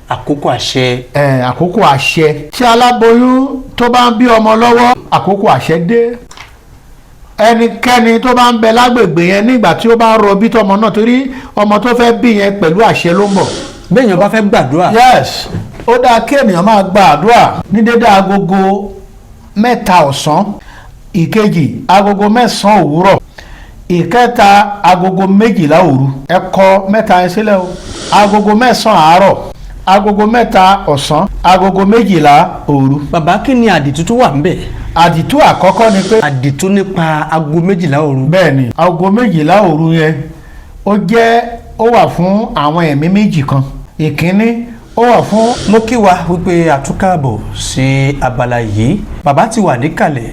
Àkókò àṣẹ. Ẹ, àkókò àṣẹ. Tí aláboyún tó bá ń bí ọmọ lọ́wọ́, àkókò àṣẹ dé. Ẹnikẹ́ni tó bá ń bẹ lágbègbè yẹn nígbà tí ó bá ń rọbí tọmọ náà, torí ọmọ tó fẹ́ bí yẹn, pẹ̀lú àṣẹ ló ń bọ̀. Béèyàn bá fẹ́ gbàdúrà. Yes, ó dáa kí ènìyàn máa gba àdúrà ní dédé 3:00 ọ̀sán, ìkejì 9:00 òwúrọ̀, ìkẹta 12:00 òru. Ẹ kọ mẹ́ta yẹn sílẹ̀ o: 9:00 àárọ̀, 3:00 ọ̀sán, 12:00 òru. Bàbá, kí ni àdìtú tó wà ńbẹ̀? Àdìtú àkọ́kọ́ ni pé àdìtú nípa 12:00 òru. Bẹ́ẹ̀ ni, 12:00 òru yẹn, ó jẹ́, ó wà fún àwọn ẹ̀mí méjì kan. Ìkíní, ó wà fún Mo kí wa wípé àtúkàbọ̀ sí abala yìí. Bàbá ti wà níkàlẹ̀.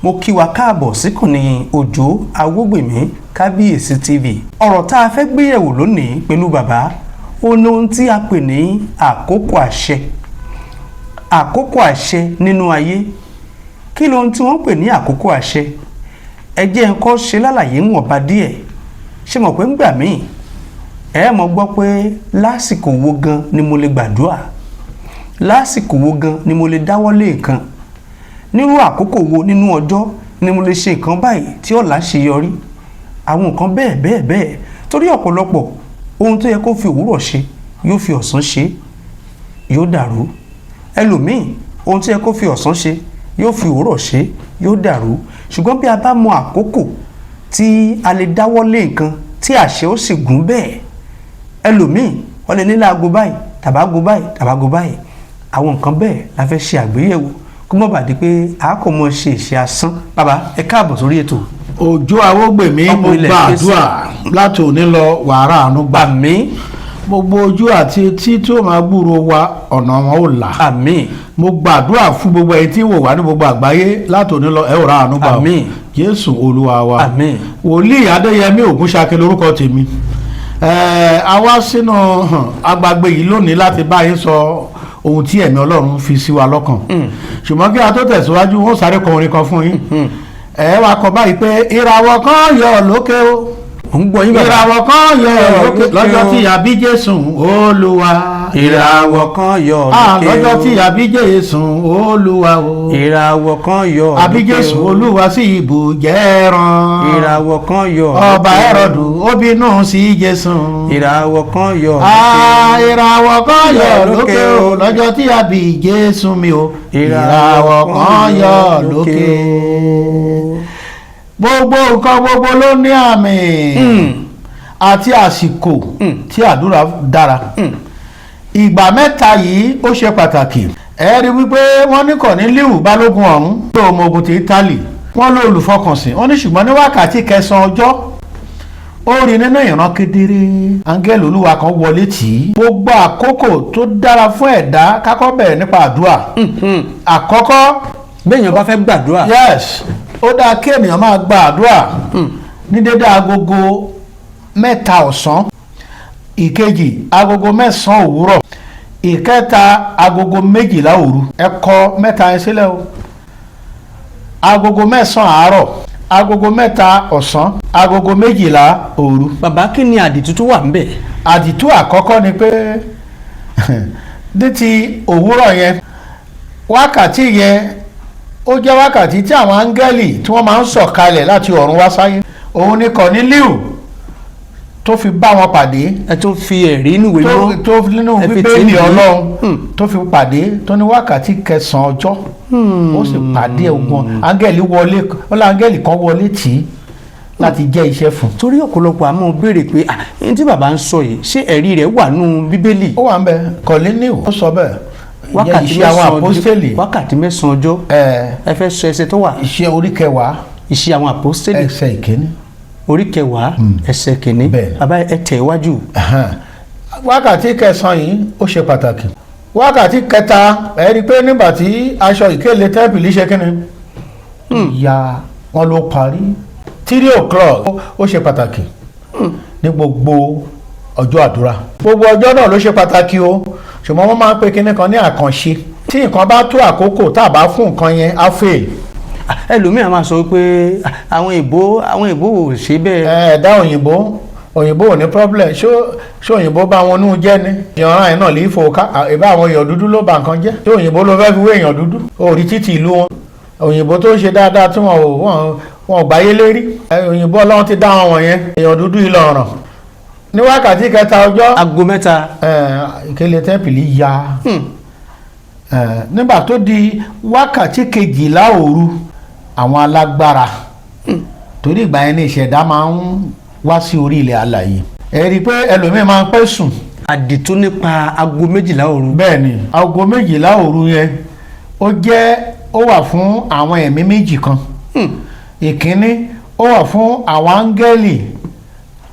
Mo kí wa káàbọ̀ síkànnì Òjó Awógbèmí Kábíyèsí TV. Ọ̀rọ̀ tá a fẹ́ gbéyẹ̀wò lónìí pẹ̀lú bàbá, ó ní ohun tí a pè ní àkókò àṣẹ. Àkókò àṣẹ nínú ayé, kí lohun tí wọ́n pè ní àkókò àṣẹ? Ẹ jẹ́ n kọ́ ṣe lálàyé ńwọ̀nba díẹ̀. Ṣé mọ̀ pé ńgbà míì, ẹ mọ̀ gbọ́ pé lásìkò wo gan ni mo lè gbàdúrà, lásìkò wo gan ni mo lè dáwọ́lé nǹkan, nírú àkókò wo nínú ọjọ́ ni mo lè ṣe nǹkan báyìí tí ọ̀la ṣe yọrí, àwọn nǹkan bẹ́ẹ̀ bẹ́ẹ̀ bẹ́ẹ̀. Torí ọ̀pọ̀lọpọ̀ ohun tó yẹ kó fi òwúrọ̀ ṣe, yóò fi ọ̀sán ṣe, yóò dàrú. Ẹlòmíì, ohun tó yẹ kó fi ọ̀sán ṣe, yóò fi òwúrọ̀ ṣe, yóò dàrú. Ṣùgbọ́n bí a bá mọ àkókò tí a lè dáwọ́lé nǹkan tí àṣẹ ó sì gùn bẹ́ẹ̀, ẹlòmíì, wọ́n lè ní láago báyìí tàbí aago báyìí tàbí aago báyìí. Àwọn nǹkan bẹ́ẹ̀ la fẹ́ ṣe àgbéyẹ̀wò, kó má bàa di pé a kò mọ ṣe ìṣe asán. Bàbá, ẹ káàbọ̀ sórí ètò. Òjó Awógbèmí, mo Ọkùnrin ilẹ̀ gba àdúrà, láti òní lọ, wàrà àánú gbà. Àmín. Gbogbo ojú àti etí tí ó máa gbúrò wa, ọ̀nà wọn ò là. Àmín. Mo gbàdúrà fún gbogbo ẹ̀yin tí ń wò wá ní gbogbo àgbáyé, láti òní lọ, ẹ ò ra àánú gbà o. Àmín. Jésù Olúwa wa. Àmín. Wòlíì Adéyẹmí Ògúnṣakin lórúkọ tèmi. A wá sínú agbègbè yìí lónìí láti bá yín sọ ohun tí ẹ̀mí Ọlọ́run fi sí wa lọ́kàn. Ṣùgbọ́n kí a tó tẹ̀síwájú, wọ́n sáré kọ orin kan fún yín. Ẹ wá kọ báyìí pé ìràwọ̀ kan yọ lókè o. Ò ń gbọ́ yín, bàbá. Ìràwọ̀ kan yọ lókè lókè lọ́jọ́ o. tí a bí Jésù Olúwa. Ìràwọ̀ kan yọ lókè lọ́jọ́ o. tí a bí Jésù Olúwa o. Ìràwọ̀ kan yọ Àbí lókè Jésù o. Olúwa sí ibùjẹ́ ẹran. Ìràwọ̀ kan yọ Ọba lókè o. Hẹ́rọ́dù ó bínú sí Jésù. Ìràwọ̀ kan yọ lókè o. Ìràwọ̀ kan yọ lókè lókè o o. lọ́jọ́ tí a bí Jésù mi o. Ìràwọ̀ kan yọ lókè. Gbogbo nǹkan gbogbo ló ní àmì àti àsìkò tí àdúrà dára. Ìgbà mẹ́ta yìí, ó ṣe pàtàkì. Ẹ rí wípé wọ́n ní Kọ̀nílíù, balógun ọ̀rún tó ọmọ ogun ti Ítálì, wọ́n ló olùfọkànsìn. Wọ́n ní ṣùgbọ́n ní wákàtí 9 ọjọ́, ó rí nínú ìran kedere, áńgẹ́lì Olúwa kan wọlé tì í. Gbogbo àkókò tó dára fún ẹ̀dá, kákọ́ bẹ̀rẹ̀ nípa àdúrà. Àkọ́kọ́, Béèyàn bá fẹ́ gbàdúrà. Yes, ó dáa kí ènìyàn máa gba àdúrà ní dédé 3:00 ọ̀sán, ìkejì 9:00 òwúrọ̀, ìkẹta 12:00 òru. Ẹ kọ mẹ́ta yẹn sílẹ̀ o: 9:00 àárọ̀, 3:00 ọ̀sán, 12:00 òru. Bàbá, kí ni àdìtú tó wà ńbẹ̀? Àdìtú àkọ́kọ́ ni pé ní ti òwúrọ̀ yẹn, wákàtí yẹn, ó jẹ́ wákàtí tí àwọn áńgẹ́lì tí wọ́n máa ń sọ̀kalẹ̀ láti ọ̀run wá sáyé. Òun ni Kọ̀nílíù tó fi bá wọn pàdé. Ẹ tó fi ẹ̀rí inú ìwé mímọ́. Tó nínú Ẹ fi Bíbélì tì í nìyí. Ọlọ́run tó fi pàdé, tó ní wákàtí 9 ọjọ́, ó sì pàdé ogun áńgẹ́lì wọlé. Ó lọ, áńgẹ́lì kan wọlé tì í láti jẹ́ iṣẹ́ fún un. Torí ọ̀pọ̀lọpọ̀ àmọ́ béèrè pé, ah, ní tí bàbá ń sọ yìí, ṣé ẹ̀rí rẹ̀ wà nù Bíbélì? Ó wà ń bẹ. Kọ̀nílíù ó sọ bẹ́ẹ̀. Ìyẹn Iṣẹ́ àwọn Àpọ́stélì. Wákàtí 9 ọjọ́. Ẹ. Ẹ fẹ́ sọ ẹsẹ̀ tó wà? Iṣẹ́ orí 10. Iṣẹ́ àwọn Àpọ́stélì. Ẹsẹ̀ 1. Orí 10, ẹsẹ̀ 1. Bẹ́ẹ̀. Bàbá, ẹ tẹ̀ iwájú. Wákàtí 9 yìí, ó ṣe pàtàkì. Wákàtí kẹta, ẹ rí i pé nígbà tí aṣọ ìkéle tẹ́ḿpìlì ṣe kíni ìyá wọn ló parí, 3 o'clock. Ó ṣe pàtàkì ní gbogbo ọjọ́ àdúrà. Gbogbo ọjọ́ náà ló ṣe pàtàkì o, ṣùgbọ́n wọ́n máa ń pe kinní kan ní àkànṣe. Tí nǹkan bá tó àkókò tá a bá fún nǹkan yẹn, á fail. Ah, ẹlòmíràn máa sọ pé, ah, àwọn ìbò ò ṣe bẹ́ẹ̀. Ẹ̀ẹ́dá òyìnbó Òyìnbó ò ní problem. Ṣó ṣó òyìnbó bá wọn nú jẹ́ ni? Ìyànràn yẹn náà lè fò ká ìbá àwọn èèyàn dúdú ló bà nǹkan jẹ́. Ṣé òyìnbó ló fẹ́ fi wé èèyàn dúdú? Orí títì ìlú wọn, òyìnbó tó ń ṣe dáadáa tí wọn ò wọn wọn ò gbáyé lérí. Òyìnbó Ọlọ́run ti dá wọn wọ̀nyẹn. Èèyàn dúdú ìlọ ọ̀ràn ní wákàtí kẹta ọjọ́, Aago 3. Ìkélé tẹ́ḿpìlì ya. Nígbà tó di wákàtí 12 òru, àwọn alágbára, torí ìgbà yẹn ní ìṣẹ̀dá máa ń wá sí orí ilẹ̀ alàyè. Ẹ rí i pé ẹlòmíín máa ń pẹ́ sùn. Àdìtú nípa aago 12 òru. Bẹ́ẹ̀ ni, aago 12 òru yẹn ó wà fún àwọn ẹ̀mí méjì kan. Ìkíní, ó wà fún àwọn áńgẹ́lì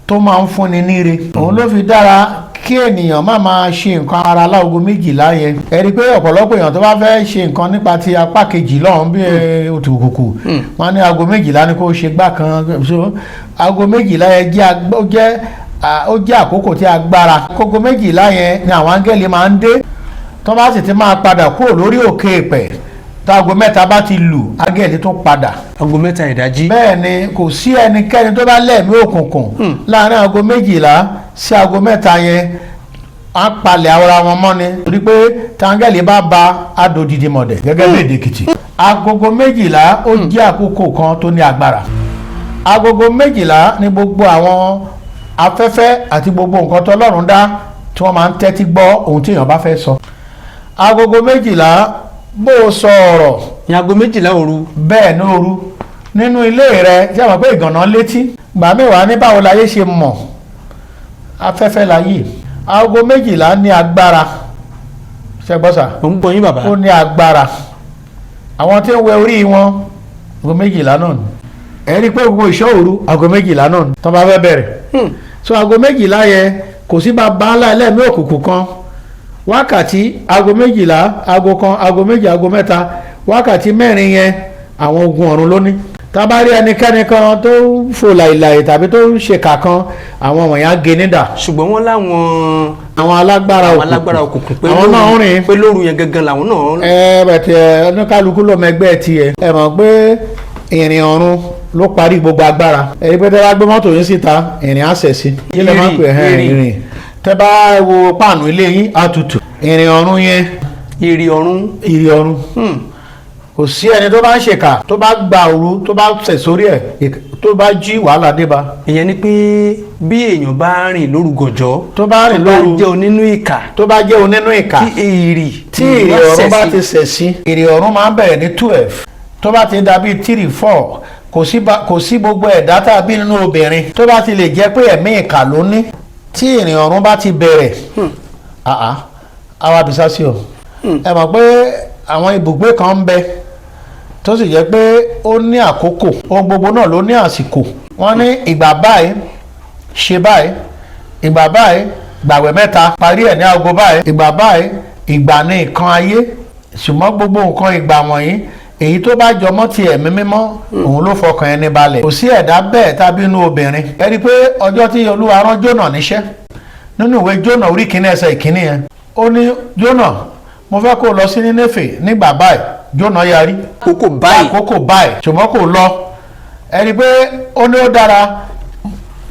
tó máa ń fúnni níre. Òun ló fi dára kí ènìyàn má máa ṣe nǹkan ara láago 12 yẹn. Ẹ rí i pé ọ̀pọ̀lọpọ̀ èèyàn tó bá fẹ́ ṣe nǹkan nípa ti apá kejì lọ́hùn bí òtùkùkù wọn ní aago 12 ni kó ṣe gbá kan. So aago 12 yẹn jẹ́ agbó- ó jẹ́ à, ó jẹ́ àkókò tí agbára. Aago 12 yẹn ni àwọn áńgẹ́lì máa ń dé. Tó bá sì ti máa padà kúrò lórí òkè èpẹ̀, táago 3 bá ti lù, áńgẹ́lì tún padà. Aago 3 ìdájí. Bẹ́ẹ̀ ni, kò sí ẹnikẹ́ni tó bá lẹ́ẹ̀mí òkùnkùn láàrin aago 12 sí aago 3 yẹn, á palẹ̀ ara wọn mọ́ ni, torí pé táńgẹ́lì bá ba adòdìdì mọ̀dẹ̀ gẹ́gẹ́ bí èdè Èkìtì. Agogo 12, ó jẹ́ àkókò kan tó ní agbára. Agogo 12 ni gbogbo àwọn afẹ́fẹ́ àti gbogbo nǹkan tọ́lọ́run dá tí wọ́n máa ń tẹ́tí gbọ́ ohun tí èèyàn bá fẹ́ sọ. Agogo 12, bó o sọ ọ̀rọ̀ Ní aago 12 òru. Bẹ́ẹ̀ ní òru nínú ilé rẹ, tí a mọ̀ pé ìgànná létí gbà mẹ́wàá ní báwo láyé ṣe mọ̀, afẹ́fẹ́ láyé. Aago 12 ní agbára, ṣẹgbọ́sà? Mo ń gbọ́ yín, bàbá. Ó ní agbára. Àwọn tí ń wẹ orí wọn, aago 12 náà ni. Ẹ rí i pé gbogbo ìṣọ́ òru, aago 12 náà ni tó bá fẹ́ bẹ̀rẹ̀. So aago 12 yẹn, kò sí bàbá ńlá ẹlẹ́mìí òkùnkùn kan. Wákàtí aago 12, aago 1, aago 2, aago 3, wákàtí 4 yẹn, àwọn ogun ọ̀run ló ní. Tá a bá rí ẹnikẹ́ni kan tó ń fò làìlàì tàbí tó ń ṣèkà kan, àwọn wọ̀nyí á gé nídà. Ṣùgbọ́n wọ́n láwọn Àwọn alágbára àwọn òkùnkùn, alágbára òkùnkùn pé àwọn náà ń rìn pé lóru yẹn gangan làwọn náà. Ẹ bẹ̀tẹ̀, oníkálukú ló mọ ẹgbẹ́ tiẹ̀. Ẹ mọ̀ pé ìrìn ọ̀run ló parí gbogbo agbára. Ẹ̀yin pé tẹ́ bá gbé mọ́tò yín síta, ìrìn á sẹ̀ sí. Kí lè máa ń pè ẹ́? Ìrìn. Ìrìn. Tẹ́ bá wo páànù ilé yín, á tutù. Ìrìn ọ̀run yẹn. Ìrì ọ̀run. Ìrìn ọ̀run. Kò sí ẹni tó bá ń ṣèkà, tó bá gba òru, tó bá sẹ̀ sórí ẹ̀, tó bá jí, wàhálà dé bá. Ìyẹn ni pé bí èèyàn bá rìn lóru gànjọ́, Tó bá rìn tó bá lóru, jẹ́ onínú ìkà, tó bá jẹ́ onínú ìkà, tí ìrì tí ìrì ọ̀run bá ti sẹ̀ sí, ìrì ọ̀run máa ń bẹ̀rẹ̀ ní 12, tó bá ti dàbí 3, 4, kò sí gbogbo ẹ̀dá tàbí nínú obìnrin tó bá ti lè jẹ́ pé ẹ̀mí ìkà ló ní, tí ìrìn ọ̀run bá ti bẹ̀rẹ̀, àá àwa bìsá sí o. Ẹ mọ̀ pé àwọn ibùgbé kan ń bẹ tó sì jẹ́ pé ó ní àkókò. Ohun gbogbo náà ló ní àsìkò. Wọ́n ní ìgbà báyìí ṣe báyìí, ìgbà báyìí gbàwẹ̀ mẹ́ta, parí ẹ̀ ní aago báyìí, ìgbà báyìí, ìgbà ní nǹkan ayé. Ṣùgbọ́n gbogbo nǹkan ìgbà wọ̀nyí, èyí tó bá jọmọ́ ti ẹ̀mí mímọ́, òun ló fọkàn ẹni balẹ̀. Kò sí ẹ̀dá bẹ́ẹ̀ tàbí inú obìnrin. Ẹ rí i pé ọjọ́ tí Olúwa rán Jónà níṣẹ́, nínú ìwé Jónà orí kìíní ẹsẹ̀ ìkíní yẹn, ó ní, "Jónà, mo fẹ́ kó o lọ sí Nínéfè nígbà báyìí." Jónà yarí. Àkókò báyìí. Àkókò báyìí, ṣùgbọ́n kò lọ. Ẹ rí i pé ó ní ó dára,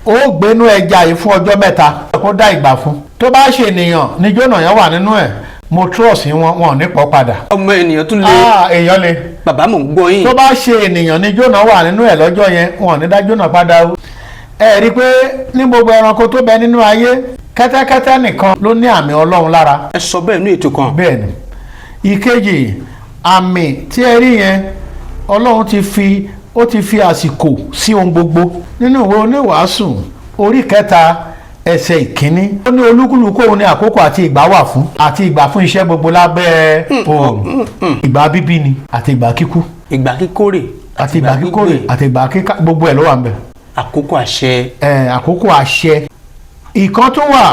ó gbénú ẹja yìí fún ọjọ́ 3, kó dá ìgbà fún. Tó bá ṣe ènìyàn ní Jónà yẹn wà nínú ẹ̀, mo trust wọn, wọn ò ní pọ̀ padà. Ọmọ ènìyàn tún lè. Ah, èèyàn le. Bàbá, mò ń gbọ́ yín. Tó bá ṣe ènìyàn ní Jónà wà nínú ẹ̀ lọ́jọ́ yẹn, wọn ò ní dá Jónà padà o. Ẹ rí i pé ní gbogbo ẹranko tó bẹ nínú ayé, kẹ́tẹ́kẹ́tẹ́ nìkan ló ní àmì Ọlọ́run lára. Ẹ sọ bẹ́ẹ̀ ní ètò kan. Bẹ́ẹ̀ ni. Ìkejì, àmì tí ẹ rí yẹn, Ọlọ́run ti fi ó ti fi àsìkò sí ohun gbogbo. Nínú ìwé Oníwàásù orí kẹta ẹsẹ̀ ìkíní, ó ní olúkúlùkù òun ní àkókò àti ìgbà wà fún, àti ìgbà fún iṣẹ́ gbogbo lábẹ́ oòrùn. Ìgbà bíbí ni àti ìgbà kíkú. Ìgbà kíkórè. Àti ìgbà kíkórè àti ìgbà kíká, gbogbo ẹ̀ ló wà ń bẹ̀. Àkókò àṣẹ. Ẹ, àkókò àṣẹ. Ìkan tó wà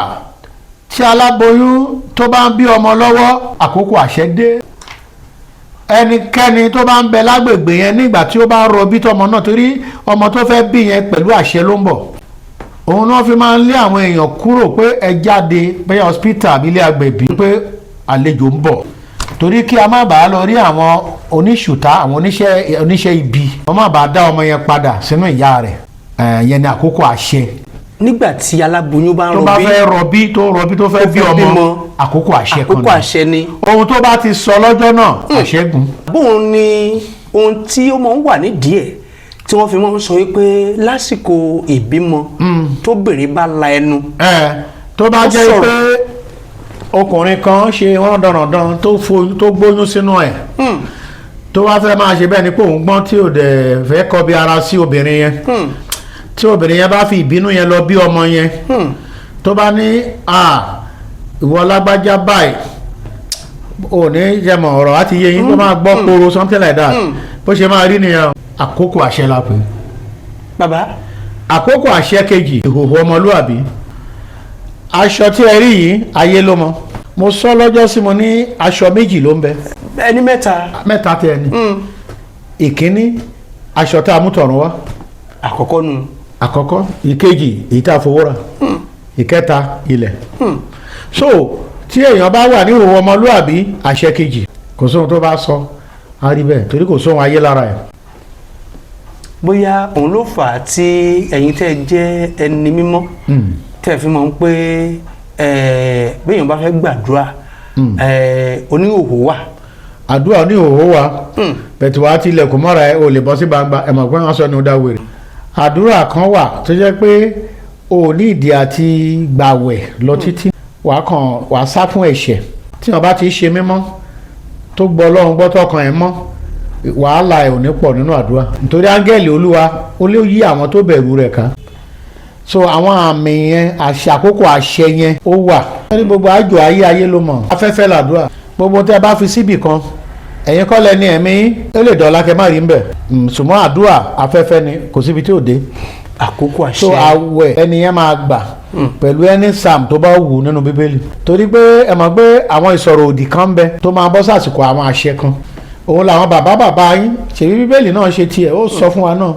tí aláboyún tó bá ń bí ọmọ lọ́wọ́, àkókò àṣẹ dé. Ẹnikẹ́ni tó bá ń bẹ lágbègbè yẹn nígbà tí ó bá ń rọbí tọmọ náà, torí ọmọ tó fẹ́ bí yẹn, pẹ̀lú àṣẹ ló ń bọ̀. Òun náà fi máa ń lé àwọn èèyàn kúrò pé ẹ jáde, bóyá hospital àbí ilé agbẹ̀bí, pé àlejò ń bọ̀, torí kí a má bàa lọ rí àwọn oníṣùtá, àwọn oníṣẹ́ ibi, wọ́n má bàa dá ọmọ yẹn padà sínú ìyá rẹ̀. Ẹ̀ yẹn ni àkókò àṣẹ. Nígbà tí aláboyún bá ń Tó bá rọbí, fẹ́ rọbí, tó rọbí, tó fẹ́ bí fẹ́ ọmọ, bímọ, àkókò àṣẹ kan àkókò ni. Àṣẹ ni. Ohun tó bá ti sọ lọ́jọ́ náà, àṣẹgun. Bóun ni ohun tí ó máa ń wà nídìí ẹ̀ tí wọ́n fi máa ń sọ wípé lásìkò ìbímọ, tóbìnrin bá la ẹnu, Ẹ tó bá Ó jẹ́ sọ̀rọ̀. pé ọkùnrin kan ṣe wọ́n dandan tó tó gbóyún sínú ẹ̀, tó wá fẹ́ máa ṣe bẹ́ẹ̀ ni pé òun gbọ́n, tí ò dẹ̀ fẹ́ kọbi ara sí obìnrin yẹn, tí obìnrin yẹn bá fi ìbínú yẹn lọ bí ọmọ yẹn, tó bá ní à ìwọ lágbájá báyìí, ò ní jẹmọ ọ̀rọ̀ àti yé yín, tó máa gbọ́ koro, something like that, bó ṣe máa rí nìyẹn. Àkókò àṣẹ la pè é. Bàbá. Àkókò àṣẹ kejì, ìhòòhò ọmọlúàbí. Aṣọ tí ẹ rí yìí, ayé ló mọ. Mo sọ lọ́jọ́ sí, mo ní aṣọ méjì ló ń bẹ. Ẹni mẹ́ta. Mẹ́ta tẹ ẹni. Ìkíní, aṣọ tá a mú tọ̀run wá. Àkọ́kọ́ nu. Àkọ́kọ́. Ìkejì, èyí tá a fowó rà. Ìkẹta, ilẹ̀. So tí èèyàn bá wà ní ìhòòhò ọmọlúàbí, àṣẹ kejì, kò sóhun tó bá sọ á rí bẹ́ẹ̀, torí kò sóhun ayé lára ẹ̀. Bóyá òun ló fà á tí ẹ̀yin tẹ́ ẹ jẹ́ ẹni mímọ́, tẹ́ ẹ fi mọ̀ ń pé béèyàn bá fẹ́ gbàdúrà, oníhòòhò wà. Àdúrà oníhòòhò wa, bẹ̀tù wá tilẹ̀kùn mọ́ra ẹ, ò lè bọ́ sí gbangba. Ẹ mọ̀ pé wọ́n sọ ní ó dá wèrè. Àdúrà kan wà tó jẹ́ pé o ní ìdí àti gbàwẹ̀ lọ títí, wàá kàn wàá sá fún ẹ̀ṣẹ̀. Tí wọ́n bá ti ṣe mímọ́, tó gbọ́ Ọlọ́run gbọ́, tọkàn ẹ̀ mọ́, wàhálà ẹ̀ ò ní pọ̀ nínú àdúrà, nítorí áńgẹ́lì Olúwa ó lè yí àwọn tó bẹ̀rù rẹ̀ ká. So àwọn àmì yẹn, àṣẹ, àkókò àṣẹ yẹn ó wà ní gbogbo àjò ayé. Ayé ló mọ̀, afẹ́fẹ́ làdúrà. Gbogbo tẹ́ ẹ bá fi síbì kan, ẹ̀yin kọ́ lẹ́ni ẹ̀mí, ó lè dọ̀la kẹ́ má rí ń bẹ̀. Ṣùgbọ́n àdúrà afẹ́fẹ́ ni, kò síbi tí ò dé. Àkókò àṣẹ. So àwẹ̀ ẹni yẹn máa gbà pẹ̀lú ẹni psalm tó bá wù nínú Bíbélì, torí pé ẹ mọ̀ pé àwọn ìsọ̀rọ̀ òdì kan ń bẹ tó máa bọ́ sàsìkò àwọn àṣẹ kan. Òun làwọn bàbá bàbá yín ṣèbí Bíbélì náà ṣe tiẹ̀, ó sọ fún wa náà.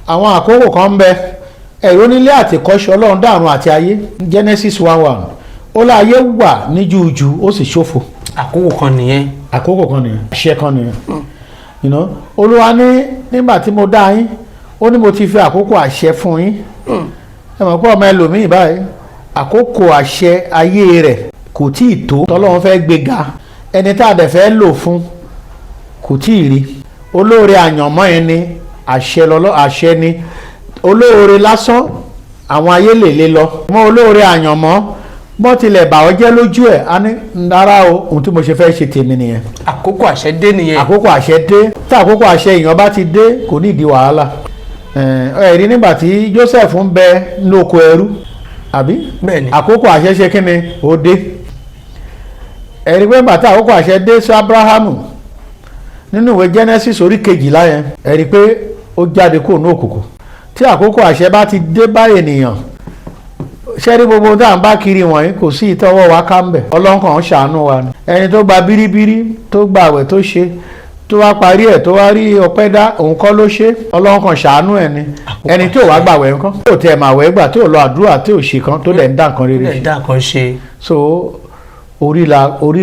Àwọn àkókò kan ń bẹ, ẹ̀rọ nílé àtìkọ́ṣe Ọlọ́run dàrún àti ayé, Genesis 1:1, ó láyé wà ní júùjù, ó sì ṣófo. Àkókò kan nìyẹn. Àkókò kan nìyẹn, àṣẹ kan nìyẹn. Olúwa ní nígbà tí mo dá yín, ó ní mo ti fi àkókò àṣẹ fún yín. Ẹ mọ̀ pé ọmọ ẹlòmíì báyìí, àkókò àṣẹ ayé rẹ̀ kò tí ì tó. Tọ́lọ́run fẹ́ gbé ga, ẹni tá a dẹ̀ fẹ́ lò fún kò tí ì rí. Olóore àyànmọ́ yẹn ni àṣẹ lọ́lọ́, àṣẹ ni. Olóore lásán, àwọn ayé lè lé lọ mọ́. Olóore àyànmọ́, bọ́n tilẹ̀ bà ọ́ jẹ́ lójú ẹ̀, á ní rárá o, ohun tí mo ṣe fẹ́ ṣe tèmi nìyẹn. Àkókò àṣẹ dé nìyẹn. Àkókò àṣẹ dé. Tí àkókò àṣẹ èèyàn bá ti dé, kò ní ìdí wàhálà. Ẹ rí nígbà tí Joseph ń bẹ lóko ẹrú, àbí? Bẹ́ẹ̀ni. Àkókò àṣẹ ṣe kí ni ó dé. Ẹ rí pé nígbà tí àkókò àṣẹ dé sí Abrahamu nínú ìwé Genesis orí 12 yẹn, ẹ rí pé ó jáde kúrò ní òkùnkùn. Tí àkókò àṣẹ bá ti dé bá ènìyàn, ṣé rí gbogbo tá à ń bá kiri wọ̀nyí, kò sí ìtọ́wọ́ wa ká ń bẹ̀. Ọlọ́run kàn ń ṣàánú wa ni. Ẹni tó gba bíríbírí, tó gba àwẹ̀, tó ṣe, tó wá parí ẹ̀, tó wá rí ọpẹ́ dá, òun kọ́ ló ṣe, Ọlọ́run kàn ṣàánú ẹ̀ ni. Ẹni tí ò wá gbàwẹ̀ ńkọ́, tí ò tẹ̀ mà wẹ̀ gbà, tí ò lọ àdúrà, tí ò ṣe kan, tó dẹ̀ ń dá nǹkan rere Lè ṣe. Dá nǹkan ṣe. So orí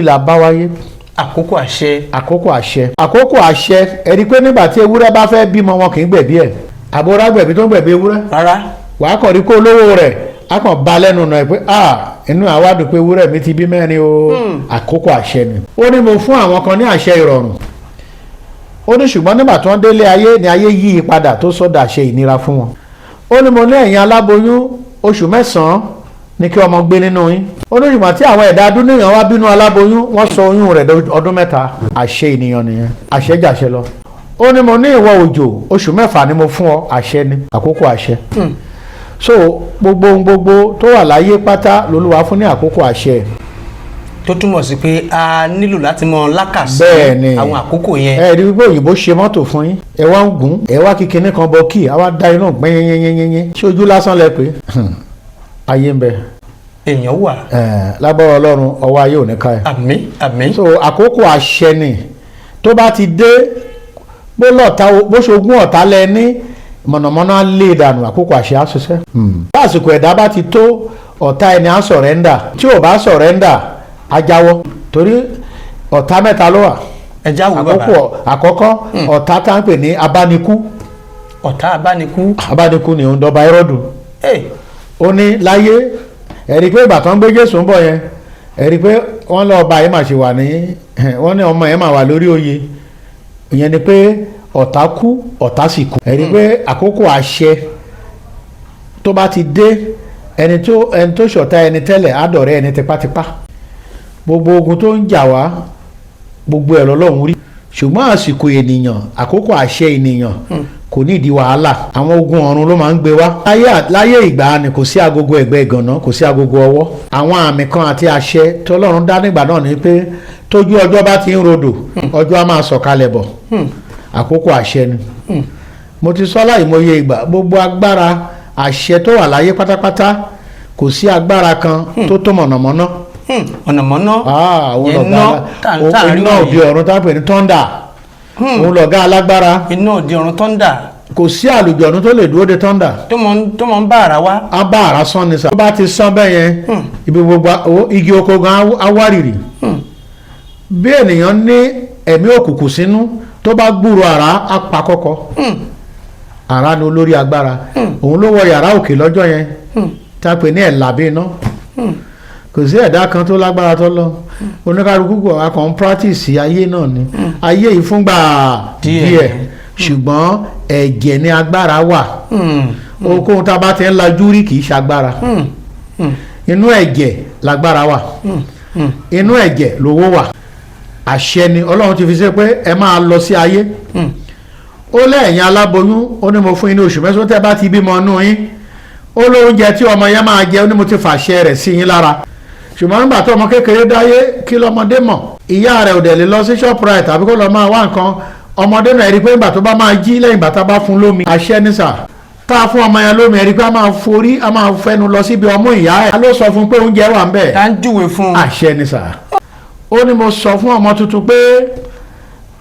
la bá wáyé. Àkókò àṣẹ. Àkókò àṣẹ, àkókò àṣẹ. Ẹni pé nígbà tí ewúrẹ́ bá fẹ́ bímọ, wọn kì í gbẹ̀bí ẹ̀. Àbúrò gbẹ̀bí tó ń gbẹ̀bí ewúrẹ́? Rárá. Wàá kàn rí kó olówó rẹ̀ á kàn ba lẹ́nu nà ẹ̀ pé ah, inú àwa dùn pé ewúrẹ́ mi ti bí mẹ́rin o. Àkókò àṣẹ ni. Ó ní mo fún àwọn kan ní àṣẹ ìrọ̀rùn, ó ní ṣùgbọ́n nígbà tí wọ́n délé ayé ni ayé yí i padà, tó sọ́dà àṣẹ ìnira fún wọn. Ó ní mo ní ẹ̀yin aláboyún, oṣù 9 ní kí ọmọ gbé nínú yín. Ó ní ṣùgbọ́n tí àwọn ẹ̀dá adúníyàn wá bínú aláboyún, wọ́n sọ oyún rẹ̀ ọdún 3. Àṣẹ ènìyàn nìyẹn, àṣẹ jàṣẹ lọ. Ó ní mo ní ìwọ òjò, oṣù 6 ni mo fún ọ. Àṣẹ ni, àkókò àṣẹ. So gbogbo ohun gbogbo tó wà láyé pátá lolúwa fún ní àkókò àṣẹ. Tó túmọ̀ sí pé a nílò láti mọ lákàsí Bẹ́ẹ̀ ni. àwọn àkókò yẹn. Ẹ rí wípé òyìnbó ṣe mọ́tò fún yín, ẹ wá ń gùn, ẹ wá kíkiní kan bọ kí a wá dá iná gbẹ́yẹ́yẹ́yẹ́yẹ́. Ṣé ojú lásán lẹ pé ayé ń bẹ? Èèyàn wà. Ẹ lágbára Ọlọ́run, ọwọ́ ayé ò ní ká ẹ. Àmín, àmín. So àkókò àṣẹ ni. Tó bá ti dé, bó lọ́ta, bó ṣogún ọ̀tá lẹ ní, mọ̀nàmọ́ná á lé dànù. Àkókò àṣẹ á ṣiṣẹ́. Bá àsìkò ẹ̀dá bá ti tó, ọ̀tá ẹni á surrender. Tí ò bá surrender, á jáwọ́, torí ọ̀tá mẹ́ta ló wà. Ẹ já wò, bàbá. Àkókò àkọ́kọ́, ọ̀tá tá ń pè ní abánikú. Ọ̀tá abánikú. Abánikú ni òun dọba Hẹ́rọ́dù. Ẹ Ó ní láyé ẹ̀rí pé ìgbà tó ń gbé Jésù ń bọ̀ yẹn, ẹ̀rí pé wọ́n lọ ọba yẹn mà ṣe wà ní, wọ́n ní ọmọ yẹn mà wà lórí oyè. Ìyẹn ni pé ọ̀tá kú, ọ̀tá sì kú. Ẹ̀rí pé àkókò àṣẹ tó bá ti dé, ẹni tó ṣọ̀tá ẹni tẹ́lẹ̀ á dọ̀rẹ́ ẹni tipátipá. Gbogbo ogun tó ń jà wá, gbogbo ẹ̀ lọ́lọ́run rí, ṣùgbọ́n àsìkò ènìyàn, àkókò àṣẹ ènìyàn kò ní ìdí wàhálà. Àwọn ogun ọ̀run ló máa ń gbé wá. Láyé ìgbà ni kò sí agogo ẹ̀gbẹ́ ìgànná, kò sí agogo ọwọ́. Àwọn àmì kan àti àṣẹ tọ́lọ́run dá nígbà náà ni pé tójú ọjọ́ bá ti ń rodò, ọjọ́ á máa sọ̀kalẹ̀ bọ̀. Àkókò àṣẹ ni. Mo ti sọ láìmọye ìgbà, gbogbo agbára àṣẹ tó wà láyé pátápátá, kò sí agbára kan tó tó mọ̀nàmọ́ná. Mọ̀nàmọ́ná. Ah, òun Iná lọ̀gá tá à ń rí iná wọ̀nyí. òde ọ̀run tá a pè ní thunder, òun lọ̀gá alágbára. Iná òde ọ̀run, thunder. Kò sí àlùjọ̀nú tó lè dúró de thunder. Tó mọ̀ ń bá ara wá. Á bá àrá sán ni sà. Tó bá ti sán bẹ́ẹ̀ yẹn, ibi gbogbo igi oko gan á wárìrì. Bí ènìyàn ní ẹ̀mí òkùnkùn sínú, tó bá gbúrò àrá, á pa kọ́kọ́. Àrá ni olórí agbára. Òun ló wọ yàrá òkè lọ́jọ́ yẹn tá a pè ní ẹ̀là bí iná. Kò sí ẹ̀dá kan tó lágbára tó lọ. Oníkálukú kò akàn ń practice ayé náà ni ayé yìí fúngbà díẹ̀. Díẹ̀, ṣùgbọ́n ẹ̀jẹ̀ ni agbára wà. Ohunkóhun tá a bá ti ń lajú rí kì í ṣagbára. Inú ẹ̀jẹ̀ lágbára wà, inú ẹ̀jẹ̀ lówó wà. Àṣẹ ni Ọlọ́run ti fi ṣe pé ẹ máa lọ sí ayé. Ó lẹ́yìn aláboyún, ó ní mo fún yín ní oṣù 9 tẹ́ bá ti bímọ inú yín. Ó lóúnjẹ tí ọmọ yẹn máa jẹ, ó ní mo ti fàṣẹ rẹ̀ sí yín lára. Ṣùgbọ́n nígbà tó ọmọ kékeré dáyé, kí lọ́mọdé mọ̀? Ìyá rẹ̀ ò dẹ̀ lè lọ sí Shoprite tàbí kó lọ máa wá nǹkan. Ọmọdé náà rí i pé nígbà tó bá máa jí, lẹ́yìn ìgbà tá a bá fún lómi, àṣẹ ní sà, tá a fún ọmọ yẹn lómi, ẹ rí i pé a máa forí, a máa fẹnu lọ síbi ọmú ìyá ẹ̀. A ló sọ fún pé oúnjẹ wà ń bẹ̀? Tá ń júwe fún un. Àṣẹ ni sà. Ó ní mo sọ fún ọmọ tuntun pé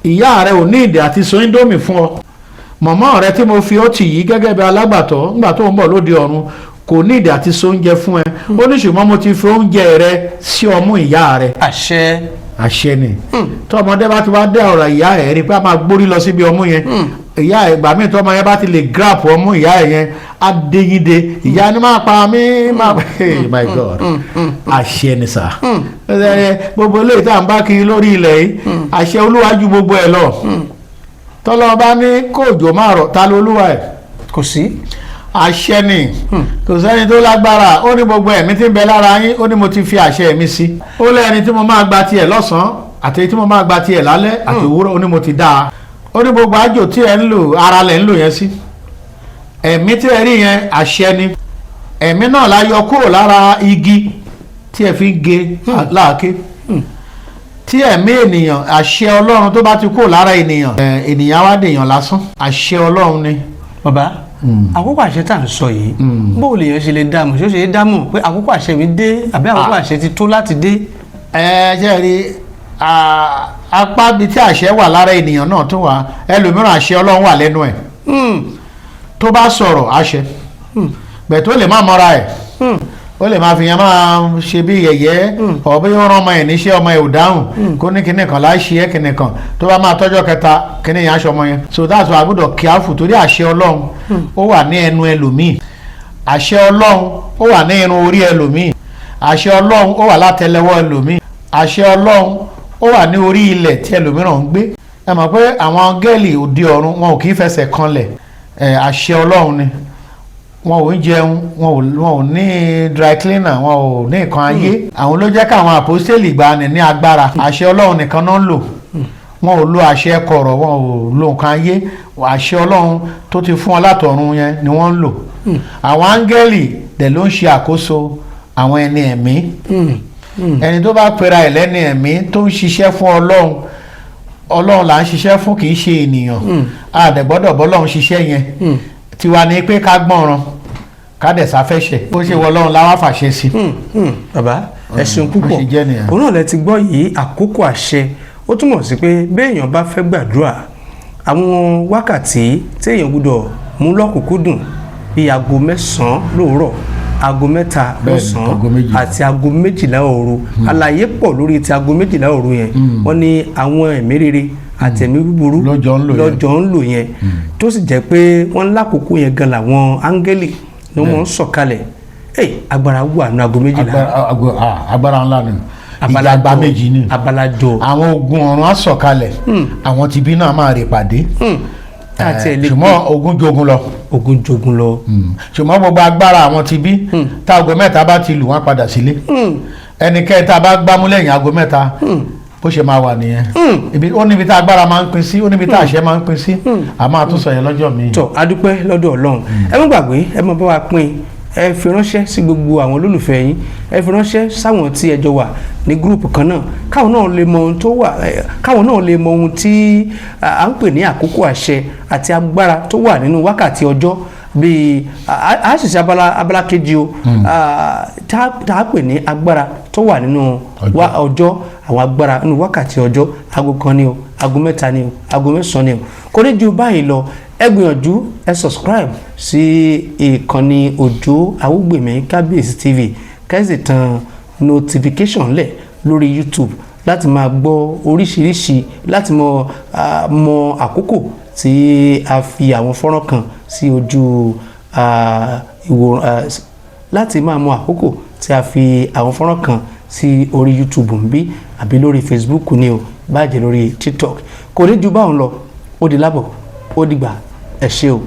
ìyá rẹ ò ní ìdí àti so Indomie fún ọ. Mọ̀mọ́ rẹ tí mo fi ó tì yí gẹ́gẹ́ bí alágbàtọ́ nígbà tó ń bọ̀ lóde ọ̀run kò ní ìdí àti so oúnjẹ fún ẹ. Ó ní ṣùgbọ́n mo ti fi oúnjẹ rẹ sí ọmú ìyá rẹ. Àṣẹ. Àṣẹ ni. Tọmọdé bá ti wá dé ọ̀rọ̀ ìyá ẹ̀, rí i pé a máa gbórí lọ síbi ọmú yẹn. Ìyá ẹ̀ gbà míì, tọmọ yẹn bá ti lè grab ọmú ìyá ẹ̀ yẹn, á déyìnde ìyá ni máa pa mí máa. Hey my God, àṣẹ ni sà. Gbogbo eléyìí tá à ń bá kiri lórí ilẹ̀ yìí, àṣẹ Olúwa ju gbogbo ẹ̀ lọ. Tọ́lọ́ bá ní kóòjò máa rọ̀, ta ló olúwa ẹ̀? Kò sí. Àṣẹ ni. Kò sẹ́ni tó lágbára. Ó ní gbogbo ẹ̀mí tí ń bẹ lára yín, ó ní mo ti fi àṣẹ mi sí. Ó lẹ́ni tí mo máa gba tiẹ̀ lọ́sàn-án àti tí mo máa gba tiẹ̀ lálẹ́ àti òwúrọ̀, ó ní mo ti dá a. Ó ní gbogbo àjò tí ẹ ń lò, ara lẹ̀ ń lò yẹn sí. Ẹ̀mí tí ẹ rí yẹn, àṣẹ ni. Ẹ̀mí náà la yọ kúrò lára igi tí ẹ fi ń ge láàké. Tí ẹ̀mí ènìyàn, àṣẹ Ọlọ́run tó bá ti kúrò lára ènìyàn, ènìyàn á wá dèèyàn lásán. Àṣẹ Ọlọ́run ni. Bàbá, àkókò àṣẹ tá à ń sọ yìí, bó lèèyàn ṣe lè dààmú? Ṣé ó ṣe é dààmú pé àkókò àṣẹ mi dé àbí àkókò àṣẹ ti tó láti dé? Ẹ ṣe rí apá bíi tí àṣẹ wà lára ènìyàn náà tó wà. Ẹlòmíràn, àṣẹ Ọlọ́run wà lẹ́nu ẹ̀. Tó bá sọ̀rọ̀, àṣẹ bẹ̀ tó lè má mọ́ra ẹ̀, ó lè máa fi yẹn máa ṣe bí yẹ̀yẹ́ ọ̀ bí wọ́n rán ọmọ ẹ̀ níṣẹ́, ọmọ ẹ̀ ò dáhùn, kó ní kinní kan láì ṣe é kinní kan, tó bá máa tọ́jọ́ kẹta, kinní yẹn aṣọ ọmọ yẹn. So that's why a gbọ́dọ̀ careful, torí àṣẹ Ọlọ́run ó wà ní ẹnu ẹlòmíì, àṣẹ Ọlọ́run ó wà ní irun orí ẹlòmíì, àṣẹ Ọlọ́run ó wà látẹ́lẹwọ́ ẹlòmíì, àṣẹ Ọlọ́run ó wà ní orí ilẹ̀ tí ẹlòmíràn ń gbé. Ẹ mọ̀ pé àwọn áńgẹ́lì òde ọ̀run, wọn ò kì í fẹsẹ̀ kanlẹ̀ ẹ̀. Àṣẹ Ọlọ́run ni. Wọn ò ń jẹun, wọn ò ní dry cleaner, wọn ò ní nǹkan ayé. Àwọn ló jẹ́ káwọn àpọ́sítélì gbani ní agbára. Àṣẹ Ọlọ́run nìkan náà ń lò. Wọn ò lo àṣẹ kọ̀rọ̀, wọn ò lo nǹkan ayé. Àṣẹ Ọlọ́run tó ti fún ọ látọ̀run yẹn ni wọ́n ń lò. Àwọn áńgẹ́lì dẹ̀ ló ń ṣe àkóso àwọn ẹni ẹ̀mí. Ẹni tó bá pera ẹ̀ lẹ́ni ẹ̀mí tó ń ṣiṣẹ́ fún Ọlọ́run, Ọlọ́run là ń ṣiṣẹ́ fún, kì í ṣe ènìyàn. A dẹ̀ gbọ́dọ̀ bọ́lọ́run ṣiṣẹ́ yẹn. Tiwa ni pé ká gbọ́ràn, ká dẹ̀ sáfẹ́ṣẹ̀. Bó ṣe wọ Ọlọ́run láwá fàṣẹ sí. Bàbá, ẹ ṣeun Bó púpọ̀. ṣe jẹ́ nìyẹn. Òun náà lẹ ti gbọ́ yìí. Àkókò àṣẹ, ó túmọ̀ sí pé béèyàn bá fẹ́ gbàdúrà, àwọn wákàtí téèyàn gbọ́dọ̀ mú lọ́kùnkúndùn bíi aago 9 lóòrọ̀, aago 3 Bẹ́ẹ̀ni, lọ́sàn-án aago 2. àti aago 12 òru. Àlàyé pọ̀ lórí ti aago 12 òru yẹn. Wọ́n ní àwọn ẹ̀mí rere àti ẹ̀mí búburú Lọ́jọ́ ń lò yẹn. lọ́jọ́ ń lò yẹn, tó sì jẹ́ pé wọ́n lákòókò yẹn gan làwọn áńgẹ́lì ni wọ́n ń sọ̀kalẹ̀. Ẹ agbára wà ní aago 12. Agbára ńlá ni, ìjàgbá méjì ni. Abalajọ. Àwọn ogun ọ̀run á sọ̀kalẹ̀, àwọn tìbí náà máa rè pàdé. Àti ẹ̀ lè Ṣùgbọ́n ogun jogun lọ. Ogun jogun lọ. Ṣùgbọ́n gbogbo agbára àwọn tìbí, tá aago 3 bá ti lù, wọ́n padà sílé. Ẹnikẹ́ni tá a bá gbámú lẹ́yìn aago 3, bó ṣe máa wà nìyẹn. Ibi ó níbi tá agbára máa ń pín sí, ó níbi tá àṣẹ máa ń pín sí. A máa tún sọ yẹn lọ́jọ́ mi. Tọ́, adúpẹ́ lọ́dọ̀ Ọlọ́run. Ẹ má gbàgbé, ẹ má bá wa pín, ẹ fi ránṣẹ́ sí gbogbo àwọn olólùfẹ́ yín, ẹ fi ránṣẹ́ sáwọn tí ẹ jọ wà ní group kan náà, káwọn náà lè mọ ohun tó wà, káwọn náà lè mọ ohun tí à ń pè ní àkókò àṣẹ àti agbára tó wà nínú wákàtí ọjọ́. Bíi a sì ṣe abala kejì o, tá a pè ní agbára tó wà nínú ọjọ́, àwọn agbára nínú wákàtí ọjọ́, aago 1 ni o, aago 3 ni o, aago 9 ni o. Kò ní ju báyìí lọ. Ẹ gbìyànjú, ẹ subscribe sí ìkànnì Òjó Awúgbèmí Kábíyèsí TV, kẹ́sì tan notification lẹ̀ lórí YouTube láti máa gbọ́ oríṣiríṣi, láti mọ àkókò tí a fi àwọn fọ́nrán kan sí ojú ìwòran, láti máa mọ àkókò tí a fi àwọn fọ́nrán kan sí orí YouTube ń bí, àbí lórí Facebook ni o, bájẹ́ lórí TikTok. Kò ní ju báwọn lọ. Ó di lábọ̀, ó dìgbà, ẹ ṣé o.